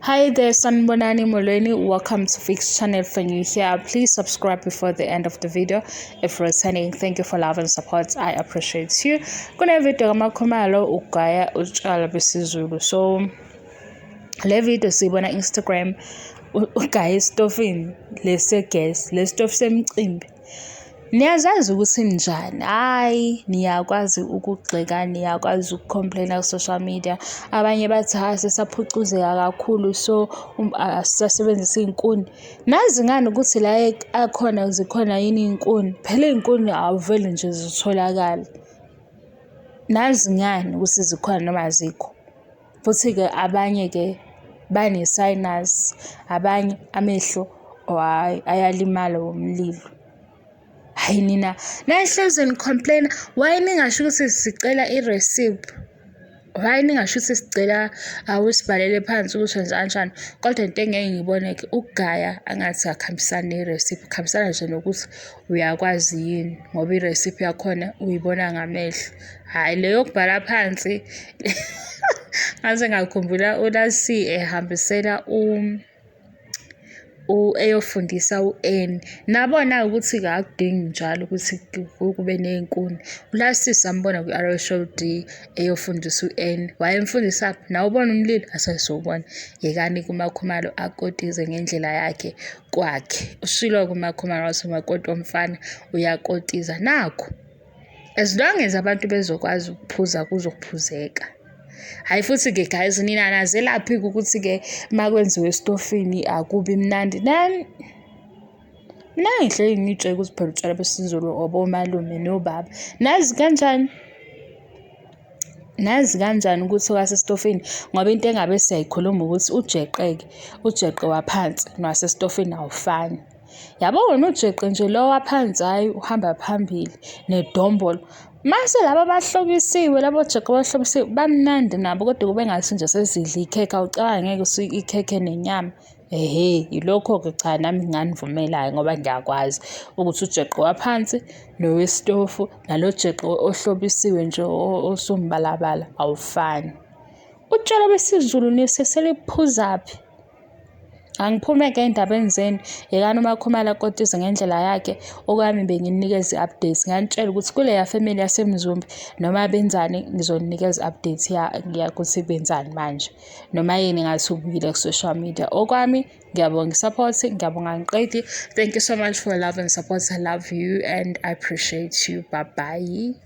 Hi there, Sanibonani Molweni. Welcome to Fix Channel. For new here, please subscribe before the end of the video. If returning, thank you for love and support. I appreciate you. Kune video kaMakhumalo ugaya utshwala besiZulu. So le video siyibona Instagram, ugaya esitofini lese-gas, le stofu semcimbi. Niyazazi ukuthi ninjani, hhayi, niyakwazi ukugxeka, niyakwazi uku-complain-a ku-social media. Abanye bathi, hha, sesaphucuzeka kakhulu, so asisasebenzisi iy'nkuni. Nazi ngani ukuthi la akhona zikhona yini iy'nkuni? Phela iy'nkuni awuveli nje zitholakale. Nazi ngani ukuthi zikhona noma azikho? Futhi-ke abanye-ke bane-sinus, abanye amehlo hhayi ayalimala wumlilo. Hhayi nina, nayihlezi ni-complain-a, why ningasho ukuthi sicela i-recipe? Why ningasho ukuthi sicela awusibhalele phansi ukuthi wenza kanjani? Kodwa into engeke ngiyibone-ke ukugaya angathi akuhambisani ne-recipe, kuhambisana nje nokuthi uyakwazi yini ngoba i-recipe yakhona uyibona ngamehlo. Hhayi le yokubhala phansi ngaze ngakhumbula uLasi ehambisela eyofundisa u-Anne. Nabona-ke ukuthi-ke akudingi njalo ukuthi kube ney'nkuni. ULasi sambona kwi-R_H_O_D eyofundisa u-Anne. Wayemfundisaphi? Nawe ubona umlilo? Asesiwubona. Yekani kuMakhumalo akotize ngendlela yakhe kwakhe. Ushilo-ke uMakhumalo wathi umakoti womfana uyakotiza. Nakhu, as long as abantu bezokwazi ukuphuza kuzophuzeka. Hhayi futhi-ke guys, nina nazelaphi-ke ukuthi-ke uma kwenziwe esitofini akubi mnandi. Nani mina ngihleli ngiy'tshela ukuthi phela utshwala besiZulu obomalume nobaba. Nazi kanjani? Nazi kanjani ukuthi okwasesitofini? Ngoba into engabe siyayikhuluma ukuthi ujeqe-ke, ujeqe waphansi nowasesitofini awufani. Yabo wona ujeqe nje lo waphansi, hhayi uhamba phambili nedombolo. Mase laba abahlobisiwe, labo jeqe abahlobisiwe bamnandi nabo kodwa kube ngathi nje sezidla ikhekhe, awucabangi ngeke ikhekhe nenyama. Ehhe, yilokho-ke cha nami nginganivumela-ke ngoba ngiyakwazi ukuthi ujeqe waphansi nowesitofu nalo jeqe ohlobisiwe nje osumbalabala awufani. Utshwala besiZulu niseseliphuzaphi? Angiphume-ke ey'ndabeni zenu, yekani uMakhumalo akotize ngendlela yakhe. Okwami benginikeza i-update, nganitshela ukuthi kuleya family yaseMzumbe noma benzani ngizoninikeza i-update ukuthi benzani manje. Noma yini ngathi ubuyile ku-social media. Okwami ngiyabonga i-support, ngiyabonga angiqedi. Thank you so much for love and support. I love you and I appreciate you. Bye bye.